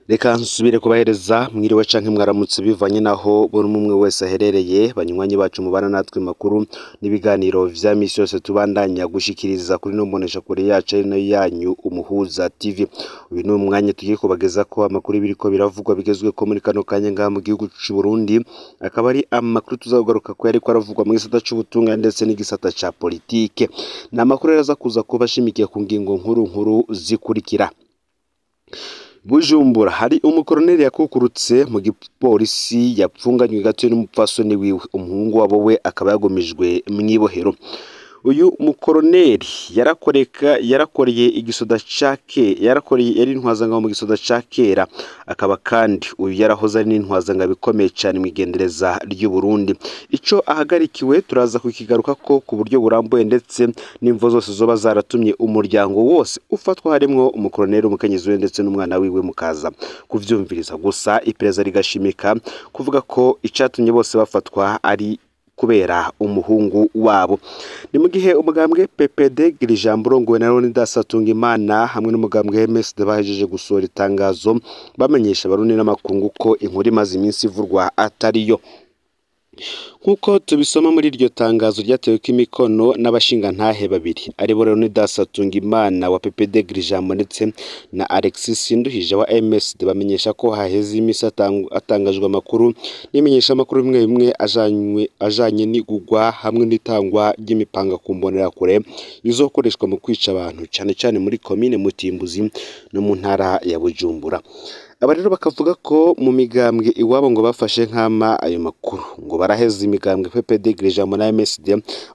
Reka nsubire kubahereza mwiriwe canke mwaramutse bivanye naho buri umwe wese aherereye, banywanyi bacu mubana natwe makuru n'ibiganiro vya misi yose tubandanya gushikiriza kuri no mbonesha kure yacu ari nayo yanyu Umuhuza TV. Uyu ni umwanya tugiye kubageza ko amakuru biriko biravugwa bigezweko muri kano kanya ngaha mu gihugu c'u Burundi, akaba ari amakuru tuzagaruka ko yariko aravugwa mu gisata c'ubutungane ndetse n'igisata ca politike. Ni amakuru rero aza kuza kuba ashimikiye ku ngingo nkuru nkuru zikurikira. Bujumbura hari umukoroneri yakukurutse mu gipolisi yapfunganywe gato n'umupfasoni wiwe, umuhungu wabo we akaba yagumijwe mw'ibohero. Uyu mukoroneri yarakoreye igisoda ca yarakoreye yari intwazangabo mu gisoda ca kera, akaba kandi uyu yarahoze ari n'intwazangabo ikomeye cane mw'igendereza ry'u Burundi. Ico ahagarikiwe turaza kukigarukako ku buryo burambuye ndetse n'imvo zose zoba zaratumye umuryango wose ufatwa harimwo umukoroneri, umukenyezi we ndetse n'umwana wiwe, mukaza kuvyumviriza. Gusa iperereza rigashimika kuvuga ko icatumye bose bafatwa ari kubera umuhungu wabo. Ni mu gihe umugambwe PPD Girijambo urongowe na Leonidas Hatungimana hamwe n'umugambwe MSD bahejeje gusohora itangazo bamenyesha abarundi n'amakungu ko inkuru imaze iminsi ivurwa atariyo. Nk'uko tubisoma muri iryo tangazo ryateweko imikono n'abashingantahe babiri aribo Leonidas Hatungimana wa PPD Girijambo ndetse na Alexis Sinduhije wa MSD, bamenyesha ko haheze imisi hatangajwe amakuru n'imenyeshamakuru bimwe bimwe ajanye n'igurwa hamwe n'itangwa ry'imipanga ku mbonerakure izokoreshwa mu kwica abantu cane cane muri komine Mutimbuzi no mu ntara ya Bujumbura. Aba rero bakavuga ko mu migambwe iwabo ngo bafashe nkama ayo makuru, ngo baraheza imigambwe PPD Girijambo na MSD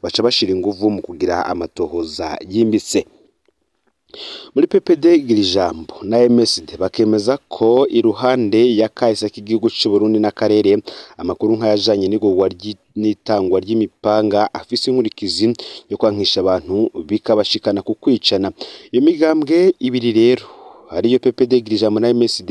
baca bashira inguvu mu kugira amatohoza yimbitse. Muri PPD Girijambo na MSD bakemeza ko iruhande ya kahise k'igihugu c'u Burundi n'akarere, amakuru nk'ayajanye n'igurwa n'itangwa ry'imipanga afise inkurikizi yo kwankisha abantu bikabashikana ku kwicana. Iyo migambwe ibiri rero ariyo PPD Girijambo na MSD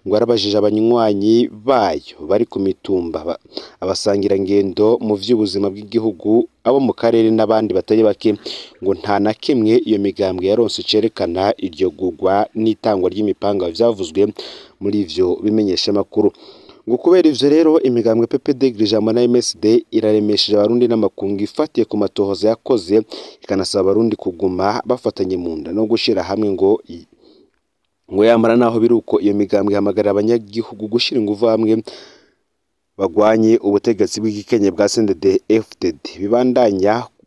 ngo yarabajije abanywanyi bayo bari ku mitumba, abasangirangendo mu vy'ubuzima bw'igihugu, abo mu karere n'abandi batari bake, ngo nta na kimwe iyo migambwe yaronse cerekana iryo gurwa n'itangwa ry'imipanga vyavuzwe muri ivyo bimenyeshamakuru. Ngo kubera ivyo rero imigambwe PPD Girijambo na MSD iraremesheje abarundi n'amakungu ifatiye ku matohoza yakoze, ikanasaba abarundi kuguma bafatanye mu nda no gushira hamwe ngo yamara naho biruko iyo migambwe ihamagarira abanyagihugu gushira inguvu hamwe bagwanye ubutegetsi bw'igikenye bwa CNDD FDD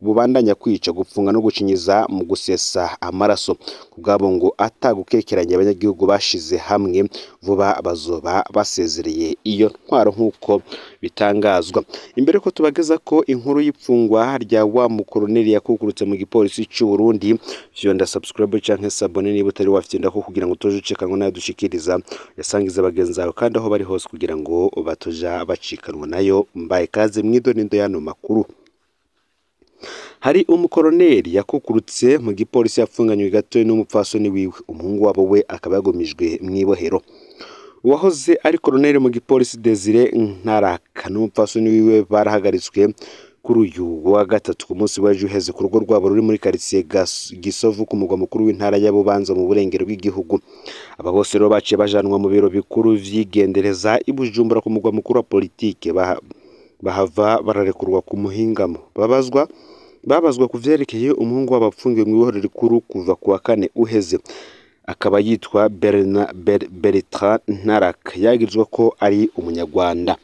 bubandanya kwica, gupfunga no gucinyiza mu gusesa amaraso. Kubwabo ngo atagukekeranya abanyagihugu bashize hamwe vuba bazoba basezereye iyo ntwaro nk'uko bitangazwa. Imbere ko tubageza ko inkuru y'ipfungwa rya wa mukoroneri yakukurutse mu gipolisi c'u Burundi, fyonda subscribe canke s'abonner niba utari wafyonda ko kugira ngo utoje ucikanwa nayo dushikiriza, yasangiza bagenzi bawe kandi aho bari hose kugira ngo batoja bacikanwa nayo. Mbaye kaze mwidonindo y'ano makuru. Hari umukoroneri yakukurutse mu gipolisi yapfunganywe gato n'umupfasoni wiwe, umuhungu wabo we akaba yagumijwe mw'ibohero. Uwahoze ari koroneri mu gipolisi Desire Ntaraka n'umupfasoni wiwe barahagaritswe kuri uyu wa gatatu ku munsi w'ejo uheze ku rugo rwabo ruri muri quartier Gisovu ku mugwa mukuru w'intara ya Bubanza mu burengero bw'igihugu. Aba bose rero baciye bajanwa mu biro bikuru vy'igendereza i Bujumbura ku mugwa mukuru wa politike, bahava bararekurwa ku muhingamo. Babazwa ku vyerekeye umuhungu wabo apfungiwe mw'ibohero rikuru kuva ku wa kane uheze, akaba yitwa Bertrand Ntaraka, yagirizwa ko ari umunyarwanda.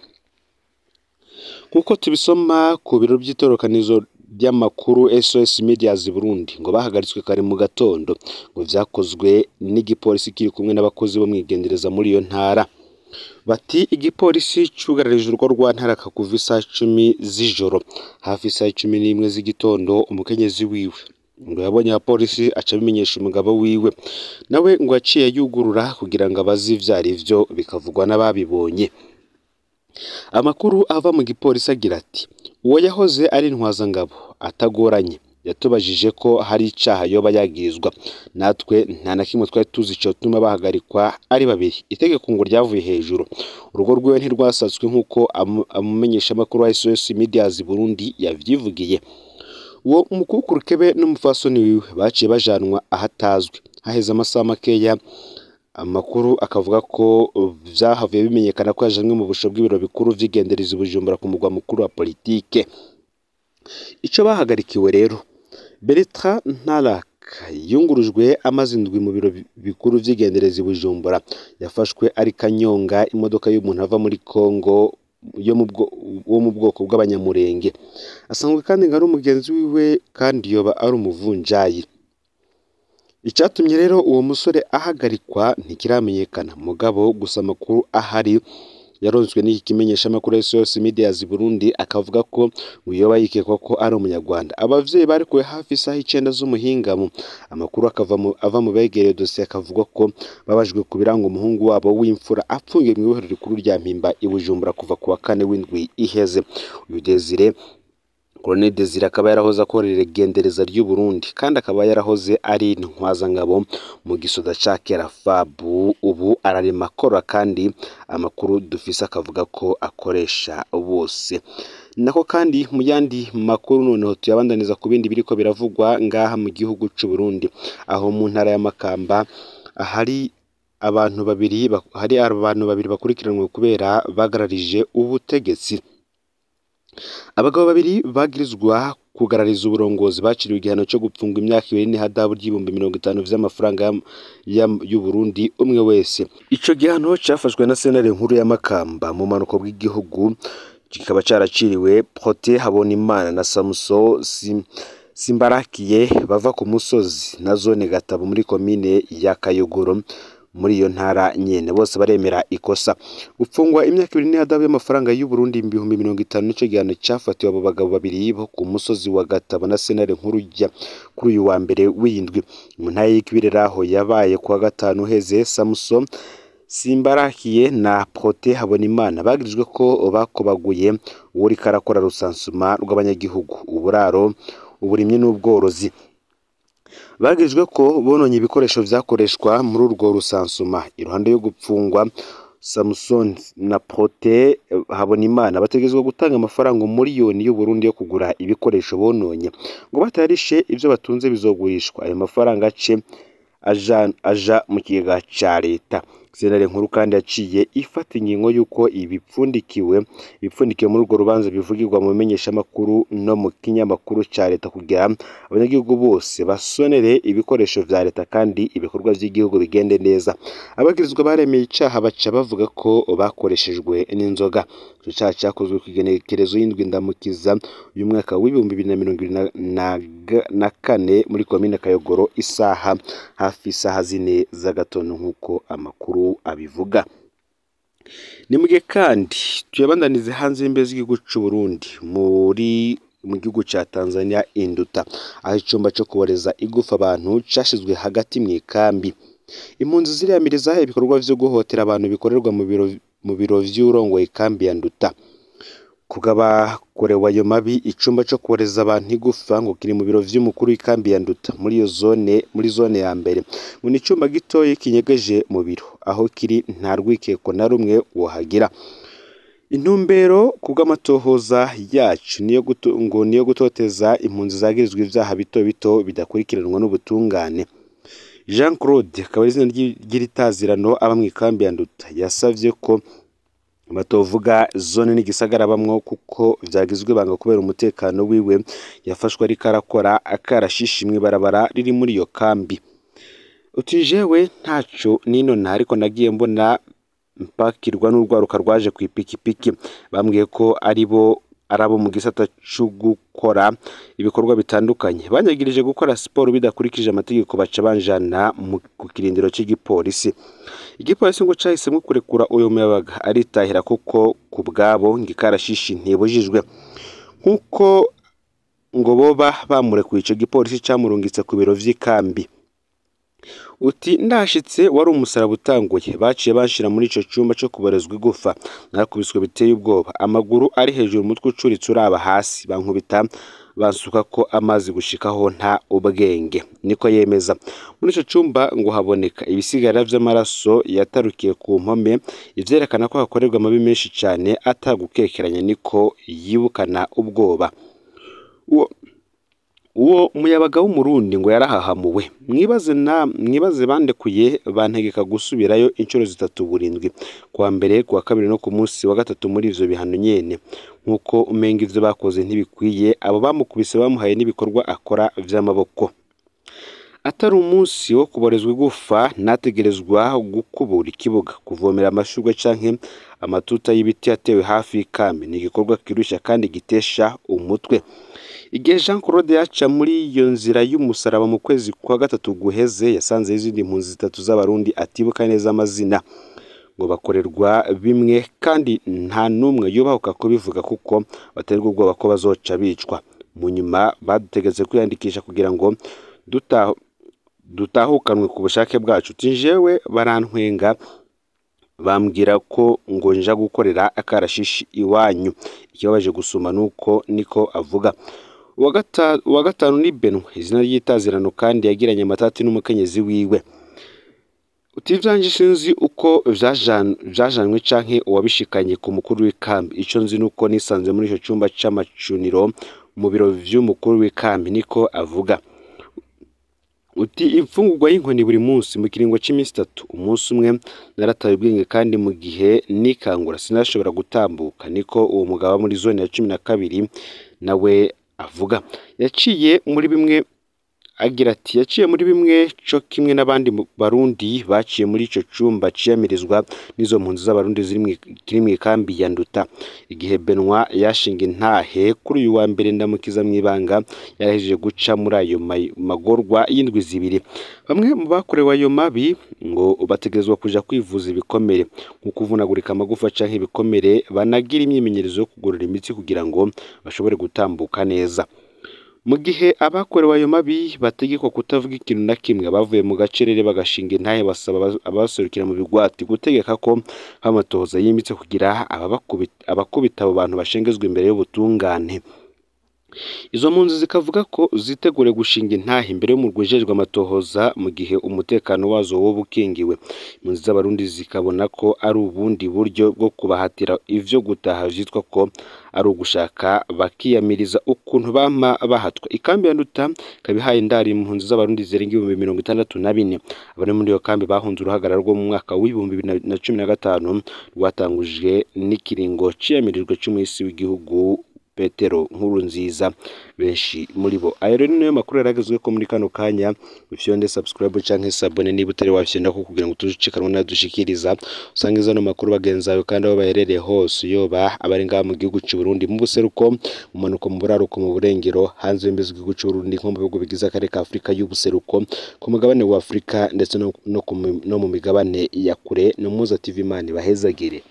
Nkuko tubisoma ku biro vy'itororokanizo ry'amakuru SOS Medias Burundi, ngo bahagaritswe kare mu gatondo, ngo vyakozwe n'igipolisi kiri kumwe n'abakozi bo mwigendereza muri iyo ntara. Bati igipolisi cugararije urugo rwa Ntaraka kuva isaha 10 z'ijoro, hafi isaha 11 z'igitondo umukenyezi wiwe ngo yabonye abapolisi aca abimenyesha umugabo wiwe, nawe ngo yaciye yugurura kugira ngo abaze ivyo arivyo, bikavugwa n'ababibonye. Amakuru ava mu gipolisi agira ati uwo yahoze ari intwazangabo atagoranye yatubajije ko hari icaha yoba yagirizwa, natwe nta na kimwe twari tuzi cotuma bahagarikwa ari babiri. Itegeko ngo ryavuye hejuru, urugo rwiwe ntirwasatswe nk'uko amumenyeshamakuru wa SOS Medias Burundi yavyivugiye. Uwo mukukuruke be n'umupfasoni wiwe baciye bajanwa ahatazwi. Haheze amasaha makeya Amakuru akavuga ko vyahavuye bimenyekana ko yajanywe mu busho bw'ibiro bikuru vy'igendereza i Bujumbura ku mugwa mukuru wa politike. Ico bahagarikiwe rero, Bertrand Ntarak yungurujwe amaze indwi mu biro bikuru vy'igendereza i Bujumbura. Yafashwe ari kanyonga imodoka y'umuntu ava muri Kongo wo mu bwoko bw'abanyamurenge. Asanzwe kandi ngo ari umugenzi wiwe kandi yoba ari umuvunjayi. Icatumye rero uwo musore ahagarikwa ntikiramenyekana, mugabo gusa amakuru ahari yaronzwe n'iki kimenyeshamakuru SOS Medias Burundi akavuga ko yoba yikekwa ko ari umunyarwanda. Abavyeyi barekuwe hafi isaha 9 z'umuhingamo. Amakuru ava mu begereye dosiye akavuga ko babajwe ku biranga umuhungu wabo w'imfura apfungiwe mw'ibohero rikuru rya Mpimba i Bujumbura kuva ku wa kane w'indwi iheze. Uyu Desire Colonel Desire akaba yarahoze akorera igendereza ry'u Burundi kandi akaba yarahoze ari intwazangabo mu gisoda ca kera FAB. Ubu ararima akora kandi amakuru dufise akavuga ko akoresha bose. Nako kandi mu yandi makuru noneho tuyabandaniza ku bindi biriko biravugwa ngaha mu gihugu c'u Burundi, aho mu ntara ya Makamba hari abantu babiri bakurikiranwe kubera bagararije ubutegetsi. Abagabo babiri bagirizwa kugarariza uburongozi baciriwe igihano cyo gupfungwa imyaka 2 n'ihadabu ry'ibihumbi 50 vy'amafaranga y'u Burundi umwe wese. Ico gihano cafashwe na sentare nkuru ya Makamba mu manuko bw'igihugu, kikaba caraciriwe Protais Habonimana na Samson Simbarakiye bava ku musozi na zone Gatabo muri komine ya Kayogoro muri iyo ntara nyene. Bose baremera ikosa. Gupfungwa imyaka 2 n'ihadabu y'amafaranga y'u Burundi 50,000 nico gihano cafatiwe abo bagabo babiri bo ku musozi wa Gatabo na sentare nkuru ya kuri uyu wa mbere w'indwi. Mu ntara y'Ikibireraho yabaye kuwa gatanu uheze, Samson Simbarakiye na Protais Habonimana bagirijwe ko bakobaguye uwuriko arakora rusansuma rw'abanyagihugu, uburaro, uburimyi n'ubworozi. Bagirijwe ko bononye ibikoresho vyakoreshwa muri urwo rusansuma. Iruhande yo gupfungwa, Samson na Protais Habonimana bategerezwa gutanga amafaranga 1 miliyoni y'u Burundi yo kugura ibikoresho bononye. Ngo batarishe ivyo batunze bizogurishwa, ayo mafaranga ace aja mu kigega ca leta. Sentare nkuru kandi yaciye ifata ingingo y'uko ibipfundikiwe muri urwo rubanza bivugirwa mu bimenyeshamakuru no mu kinyamakuru ca leta kugira abanyagihugu bose basonere ibikoresho vya leta kandi ibikorwa vy'igihugu bigende neza. Abagirizwa baremeye icaha baca bavuga ko bakoreshejwe n'inzoga. Ico caha cakozwe kw'igenekerezo y'indwi ndamukiza uyu mwaka w'2024 muri komine Kayogoro isaha hafi isaha 4 z'agatondo nk'uko amakuru abivuga. Ni mugihe kandi tuyabandanize hanze y'imbibe z'igihugu c'u Burundi mu gihugu ca Tanzania Induta, aho icumba co kuboreza igufa abantu cashizwe hagati mw'ikambi. Impunzi ziriyamiriza ibikorwa vyo guhotera abantu bikorerwa mu biro vy'urongoye ikambi ya Nduta. Kugabakorewe ayo mabi, icumba co kuboreza abantu igufa ngo kiri mu biro vy'umukuru w'ikambi ya Nduta muri iyo zone, muri zone ya mbere. Ngo ni icumba gitoyi kinyegeje mu biro, aho kiri nta rwikeko na rumwe wohagira. Intumbero kubw'amatohoza yacu ngo niyo gutoteza impunzi zagirizwa ivyaha bito bito bidakurikiranwa n'ubutungane. Jean Claude akaba ari izina ry'iritazirano aba mw'ikambi ya Nduta, yasavye ko batovuga zone n'igisagara bamwo kuko vyagizwe ibanga kubera umutekano wiwe. Yafashwe ariko arakora akarashishi mw'ibarabara riri muri iyo kambi. Uti jewe ntaco ninona, ariko nagiye mbona mpakirwa n'urwaruka rwaje kw'ipikipiki, bambwiye ko aribo arabo mu gisata co gukora ibikorwa bitandukanye. Banyagirije gukora siporo bidakurikije amategeko, baca banjana ku kirindiro c'igipolisi. Igipolisi ngo cahisemwo kurekura uyo muyabaga aritahira kuko ku bwabo ngo ikarashishi ntibujijwe. Nkuko ngo boba bamurekuye, ico gipolisi camurungitse ku biro vy'ikambi. Uti ndashitse wari umusaraba utanguye, baciye banshira muri ico cumba co kuborezwa igufa. Narakubiswe biteye ubwoba, amaguru ari hejuru, umutwe ucuritse uraba hasi, bankubita bansuka ko amazi gushikaho nta ubwenge, niko yemeza. Muri ico cumba ngo haboneka ibisigarira vy'amaraso yatarukiye ku mpome, ivyerekana ko hakorerwa amabi menshi cane atagukekeranya, niko yibukana ubwoba. Uwo muyabaga w'umurundi ngo yarahahamuwe. Mwibaze bandekuye bantegeka gusubirayo inshuro zitatu burindwi, kuwa mbere, kuwa kabiri no ku munsi wa gatatu muri ivyo bihano nyene. Nk'uko umenga ivyo bakoze ntibikwiye, abo bamukubise bamuhaye n'ibikorwa akora vy'amaboko. Atari umunsi wo kuborezwa igufa, nategerezwa gukubura ikibuga, kuvomera amashurwe canke amatuta y'ibiti yatewe hafi y'ikambi. Ni igikorwa kirusha kandi gitesha umutwe. Igihe Jean Claude yaca muri iyo nzira y'umusaraba mu kwezi kwa gatatu guheze, yasanze izindi mpunzi zitatu z'abarundi atibuka neza amazina, ngo bakorerwa bimwe kandi nta n'umwe yubahuka kubivuga kuko baterwa ubwoba ko bazoca bicwa. Mu nyuma badutegetse kwiyandikisha kugira ngo dutahukanwe ku bushake bwacu. Jewe barantwenga bambwira ko ngo nja gukorera akarashishi iwanyu. Ikibabaje gusuma nuko niko avuga. Uwa gatanu ni Benwa, izina ry'itazirano, kandi yagiranye amatati n'umukenyezi wiwe. Uti ivyanje sinzi uko vyajanwe canke uwabishikanye ku mukuru w'ikambi. Ico nzi nuko nisanze muri ico cumba c'amacuniro mu biro vy'umukuru w'ikambi, niko avuga. Uti imfungurwa y'inkoni buri munsi mu kiringo c'iminsi itatu. Umunsi umwe narataye ubwenge kandi mu gihe nikangura sinashobora gutambuka, niko uwo mugabo muri zone ya 12 nawe avuga. Yaciye muri bimwe agira ati yaciye muri bimwe co kimwe n'abandi barundi baciye muri ico cumba ciyamirizwa n'izo mpunzi z'abarundi ziri mw'ikambi ya Nduta. Igihe Benwa yashinga intahe kuri uyu wa mbere ndamukiza mw'ibanga, yarahejeje guca muri ayo magorwa y'indwi zibiri. Bamwe mu bakorewe ayo mabi ngo bategerezwa kuja kwivuza ibikomere nko kuvunagurika amagufa canke ibikomere, banagira imyimenyerezo yo kugorora imitsi kugira ngo bashobore gutambuka neza. Mu gihe abakorewe ayo mabi bategekwa kutavuga ikintu na kimwe, bavuye mu gacerere bagashinga intahe basaba abaserukira mu bigwati gutegeka ko amatohoza yimitse kugira abakubita abo bantu bashengezwa imbere y'ubutungane. Izo mpunzi zikavuga ko zitegure gushinga intahe imbere y'umurwi ujejwe amatohoza mu gihe umutekano wazo woba ukingiwe. Impunzi z'abarundi zikabona ko ari ubundi buryo bwo kubahatira ivyo gutaha vyitwa ko ari ugushaka, bakiyamiriza ukuntu bama bahatwa. Ikambi ya Nduta ikaba ihaye indaro impunzi z'abarundi zirenga 64,000. Abari muri iyo kambi bahunze uruhagarara rwo mu mwaka w'2015 rwatangujwe n'ikiringo ciyamirijwe c'umuhisi w'igihugu Petero Nkurunziza. Benshi muri bo. Ayo rero niyo makuru yaragezwe ko muri kano kanya. Ufyonde subscribe canke sabone niba utari wafyonda ko kugira ngo tujikanwe nadushikiriza usange zano makuru bagenzi bawe kandi aho baherereye hose, yoba abari ngaha mu gihugu c'u Burundi, mu buseruko, mu manuko, mu buraruko, mu burengero, hanze y'imbizi z'igihugu c'u Burundi, nko mu bihugu bigize akarere ka Afrika y'ubuseruko, ku mugabane wa Afrika ndetse no mu migabane ya kure. No Muza TV, Imana ibahezagire.